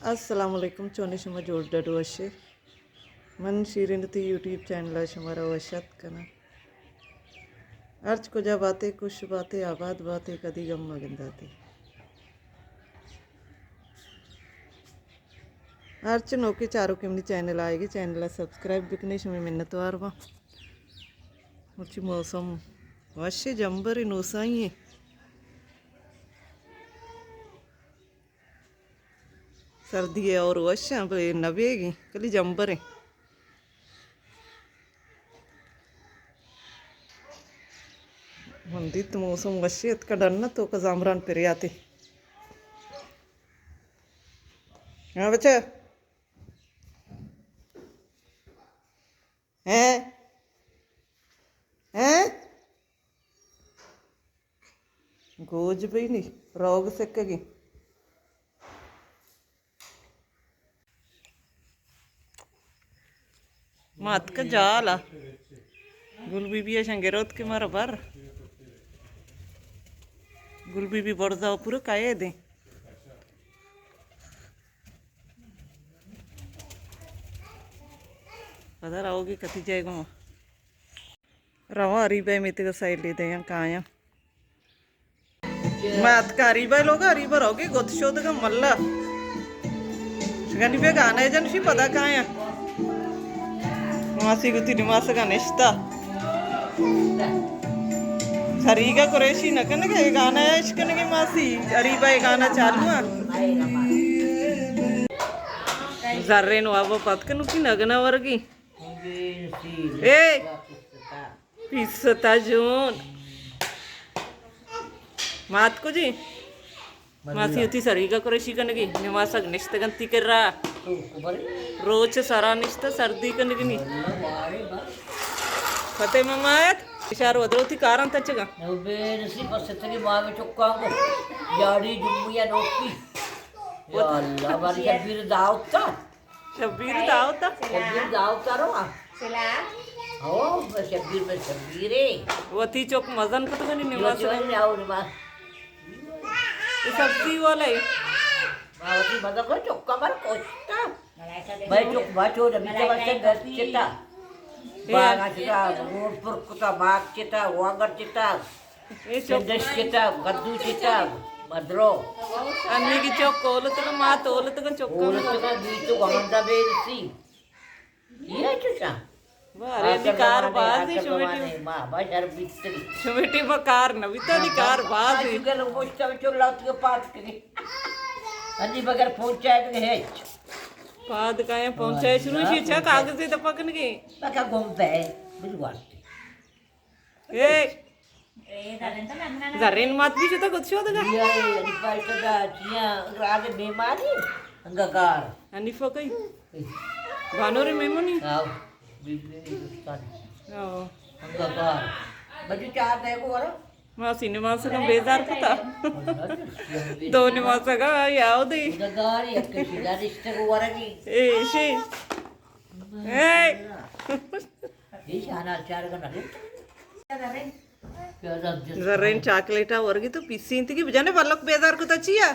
السلام علیکم، چونے شما؟ جوڑ ڈڈ وشے؟ من شیرین تی یوٹیوب چینل ءَ شمارا وش اتک کناں۔ ہرچ کجا باتے، خوش باتے، آباد باتے، کدی غم مگنداتے۔ ہرچ نوکے چاروکے منی چینل آئیگے، چینل ءَ سبسکرائب بکنے، شمے منتوار باں۔ مرچی موسم وشے، جمبرے، نوسائی ایں۔ سردی ءَ اور وش ایں، بلے نہ بیگی، کلی جمبر ایں۔ من دیت موسم وشے، اتکا ڈن ءَ توکا زامران پریاتے۔ ہاں بچہ۔ ہیں؟ ہیں؟ گوج بینی، روگ سکگی۔ ما اتکا جالا۔ گل بی بی اشان گروت کہ مارا بر۔ گل بی بی برزا پورا کائے دیں۔ پدا روگی کتی جائے گو۔ رواں اریبہ میتگ ءَ سیلے دیاں کایاں۔ ما اتکا اریبہ لوگا، اریبہ روگی گد شودگا ملا۔ شگانی بیا گانا جن شی پدا کایاں۔ ماسی گتی نماسگا نشتا۔ سریگا قریشی نہ کنگے، گانا اش کنگے ماسی۔ اریبہ گانا چالو ایں۔ زرین وابا پتکن کی نگنا ورگی۔ اے! پیستا جون۔ مات کو جی؟ ماسی وتی سریگا قریشی کنگی، نماسگ نشتگنتی کرا۔ روچ سرا نشتہ سردی کنگی نی۔ فتح محمد، اشار ودرو تی کاران تچگا۔ جاڑی جمعہ نوکی۔ یا اللہ، باری شبیر داؤتا۔ شبیر داؤتا۔ شبیر داؤتا رو۔ ہو، شبیر پر شبیرے۔ وتی چوک مزن کتگنی نماز۔ وتی مزن آؤ نماز۔ یہ سبزی والا ہے۔ وتی مزن کو چوکا مر کوشتا۔ بھائی چوک بچو نبی چوک چتا۔ باغ چتا، گور پر کتا، باغ چتا، واگر چتا۔ اے چک۔ چندش چتگ، گدو چتگ، مدرو۔ انی کی چک کولتگ، ما تولتگ، چک کولتگ، بیت گواندا بیلسی۔ یہ چشا؟ بارے انی کار بازی شمیٹی۔ ما بشر بیتری۔ شمیٹی با کار نہ بیتا، انی کار بازی۔ گل گوشتا چلا تو پات کری۔ انی بغیر پہنچائے تو ہچ۔ پاد کائیں پہنچائے شروع شی چا کاغذ دے پکن کے۔ بکا گم پہ بجوارتی۔ اے۔ زرین مات بھی شتا کت شو دگا۔ یہ، یہ، یہ، پاس دا، چیاں، راج مہمانی، انگا کار۔ حنیفہ کئی؟ بانوری مہمانی؟ آو، بی بی ہندوستانی۔ آو۔ انگا کار۔ بجو چار دے کو ورا؟ ما سینما سگا بیزار کتا۔ دو نماز سگا یاو دی۔ انگا کار، یک کشی دا رشتہ کو ورا کی۔ اے، شی۔ اے۔ زرین چاکلیٹا ورگی تو پیسی انتی کی بجانے بلک بیزار کتا چیا؟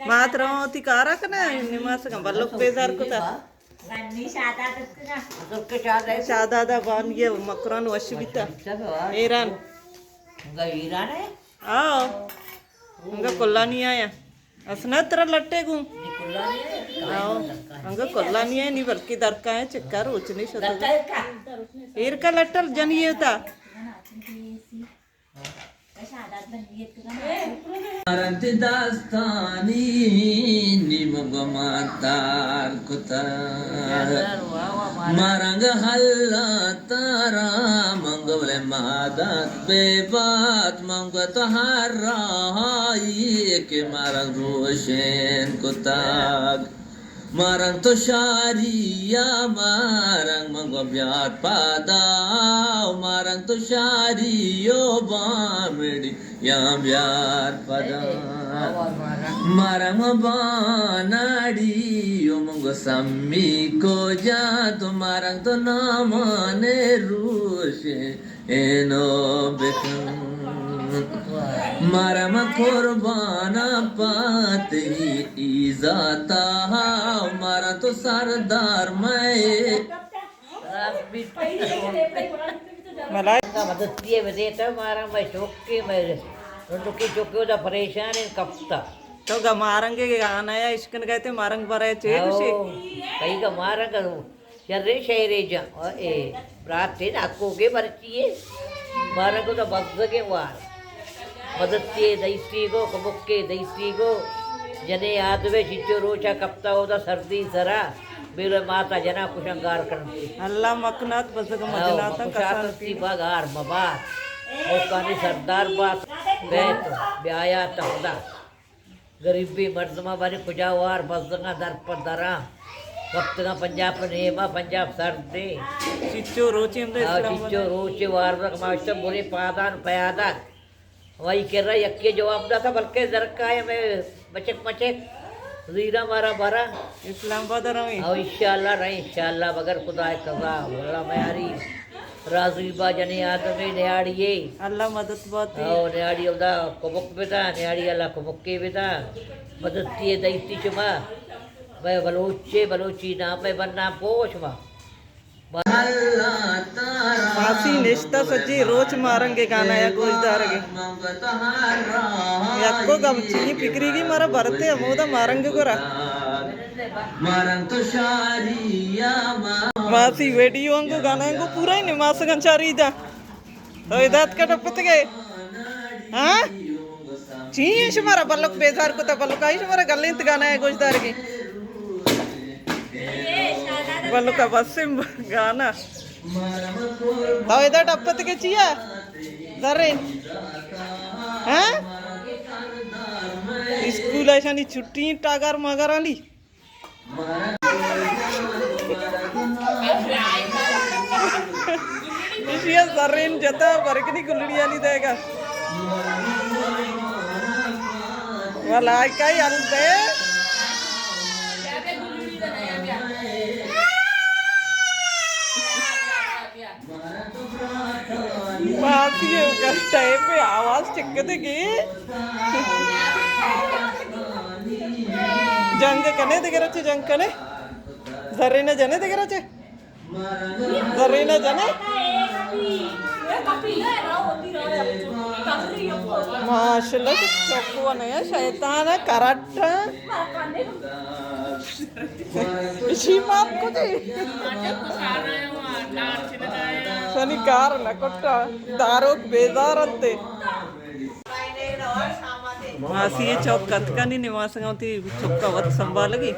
مات رو تی کارا کنا نماز کن بلک بیزار کتا۔ شادادا بان یہ مکران وش بیتا۔ ایران۔ ایران ہے؟ آو۔ انگا کلانی آیا۔ اسنا ترا لٹے گوں۔ آو۔ انگا کلانی ہے نی بلکہ درکا ہے چکا روچنی شتا۔ ایر کا لٹل جنی ہے تا۔ رنت داستانی نیم گمان تار کتا۔ مارنگ حالات تارا منگو لے مادات بے بات منگو تو ہر راہی کہ مارنگ روشن کتگ۔ مارنگ تو شاری یا مارنگ منگو بیار پادا، مارنگ تو شاری یو بامڑی یا بیار پدا۔ مارنگ باناڑی یو منگو سمی کو جا تو مارنگ تو نامان روش اینو بکن۔ مارا ما قربان پاتی ای ذاتا، مارا تو سردار مئے۔ ملائک۔ مدد کیے بدے تا مارا، مئے چوکے، مئے رنڈکے چوکے دا پریشان ہیں کپتا۔ تو گا مارنگے گانا یا اشکن گئے تے مارنگ برے چے او، گوشے؟ کئی گا مارنگ شریں شعرے جاں۔ اے، برات تے ناکو گے مرچی اے۔ مارا گو دا بزگیں وار۔ مددے دئیتی گو، کمکے دئیتی گو۔ جنے آدمے چچو روچا کپتا اودا سردی سرا۔ بیلے ماتا جنا کشنگار کنتی۔ اللہ مکنات بزگ او، مجناتاں مکشات کسان تی پی۔ بگار مبار۔ ملکانی سردار بات۔ بیت بیایا تہدا۔ گریبیں مردماں باریں کجا وار بزگاں در پہ دراں کپتگاں پنجاب پہ نیما، پنجاب سردیں۔ چچو روچے ہمدا آ، اسلام چچو آباد۔ روچے وار بزگ ما اشتہ برے پادان پیادگ۔ وائی کرا یکے جواب داتا بلکہ زرکائے میں مچک مچک زیرا مارا برا۔ اسلام آباد رویں۔ او انشاءاللہ رہیں، انشاءاللہ بغیر خدا قضا، اللہ میاری۔ راضی با جنیں آدمے نیاڑی اے۔ اللہ مدد باتی۔ او نیاڑی اودا کمک بدا، نیاڑی اللہ کمکے بدا۔ مددے دئیتی شما۔ مئے بلوچے، بلوچی نام مئے بنام پوش ما۔ ماسی نشتہ سجی روچ مارنگے گانا یا گوش دارگے۔ یکو گم چی فکری گی مارا برتے ہمودا مارنگ گورا۔ مارن تو شاری یا ما۔ ماسی ویڈیو انگو گانا انگو پورا ہی نماسگن چاری دا۔ تو ادات کا ٹپت گئے۔ ہاں؟ چی ہے شمارا بلک بیزار کتا بلک آئی شمارا گلینت گانا ہے گوش دارگی۔ بلک بس گانا۔ تو ادات ٹپت کے چیا؟ زرین۔ ہاں؟ اسکول ایشانی چھٹی ٹاگر ماگر آلی۔ ایشی ءَ زرین جتا برکنی گلڑیانی دئیگا۔ ملائکہ ءِ البے۔ ماسی ءَ ٹیپ ءِ آواز چکدگی۔ جنگ کنے دگہ روچے جنگ کنے۔ زرینہ جنے دگہ روچے۔ زرینہ جنے۔ ماشاءاللہ چکو نے شیطان ہے کرٹ۔ اشی مات کجے؟ سنی کار نہ کٹا، داروک بیزار انتے۔ ماسی ءَ چوک کتکانی نماسگاں وتی چکا وت سنبھالگی۔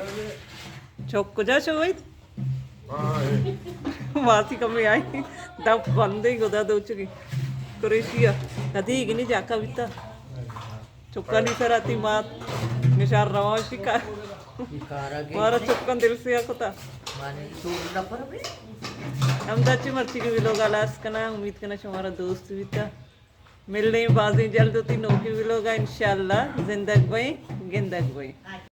چوک کجا شویت؟ ماسی کمی آئی دپ بندے گدا دوچگی۔ کریشیا کدی گنی جاکا بیتا۔ چکانی سرا تی مات نشار روان شکا۔ مارا چکان دل سیا کتا۔ ہمدا چہ مرچی کہ ویلوگ ءَ ہلاس کناں، امید کناں شمارا دوست بیتا۔ ملیں بازیں جلد وتی نوکیں ویلوگ ءَ انشاءاللہ۔ زندگ بئیں، گندگ بئیں۔